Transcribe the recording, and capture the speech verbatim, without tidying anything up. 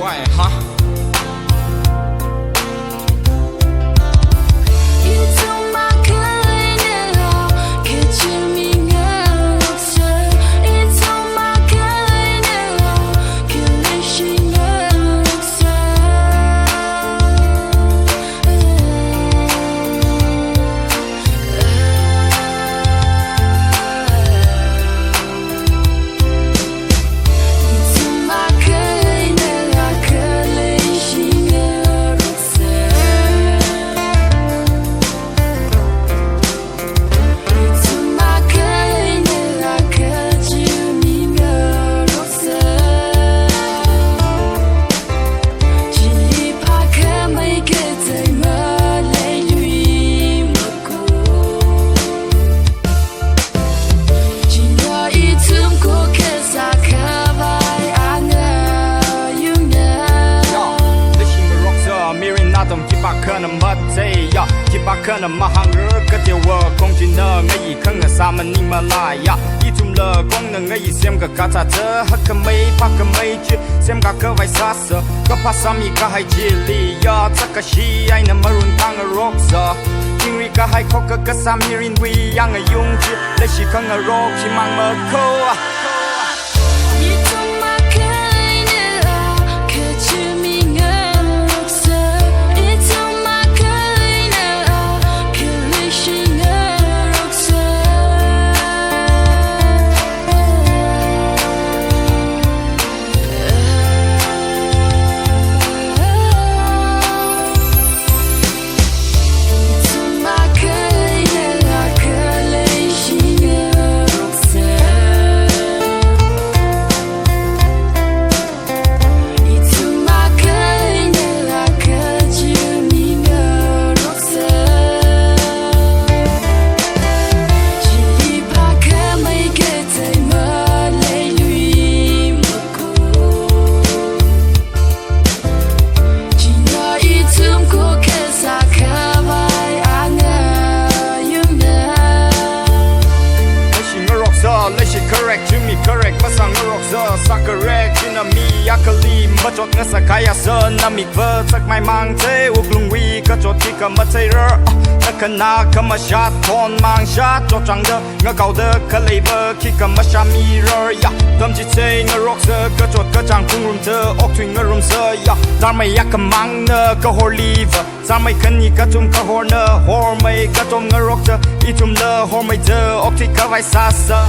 Ai, ha. Leishi ngaroksa mirin atam khipākhana matheiya, khipākhana mahāngra kateowa khong china ngayi khangasā maningmala ya. Ithumla kongna ngayi semkakā thāthā, hakkhamei phākhamei chi semkakhavai sāsa, kaphā sāmikahai chili ya, tsakashi eina marun khangaroksa. Chingri kahai khokkha kasā mirinwui yangayung chi, leishi khangarok chimang makho. Leishi ngaroksa, leishi correct, chimi correct, masā ngaroksa, sā correct, china mi akhali machot ngasakahai sāna mikva, chakmai mang thei wuklungwui kachot khikha matheirar, ah, nakhana khamashat, thon mang shat, chotchāngda ngakaoda khaleiva khikha mashāmirar ya. Tamchithei ngaroksa, kachot kachāng phungrumda okthui ngarumsa ya. Tharmei akhamangna kahorliva, tharmei khani kathum kahorna hormei katom ngaroksa, ithumla hormeida okthuikhavai sāsa.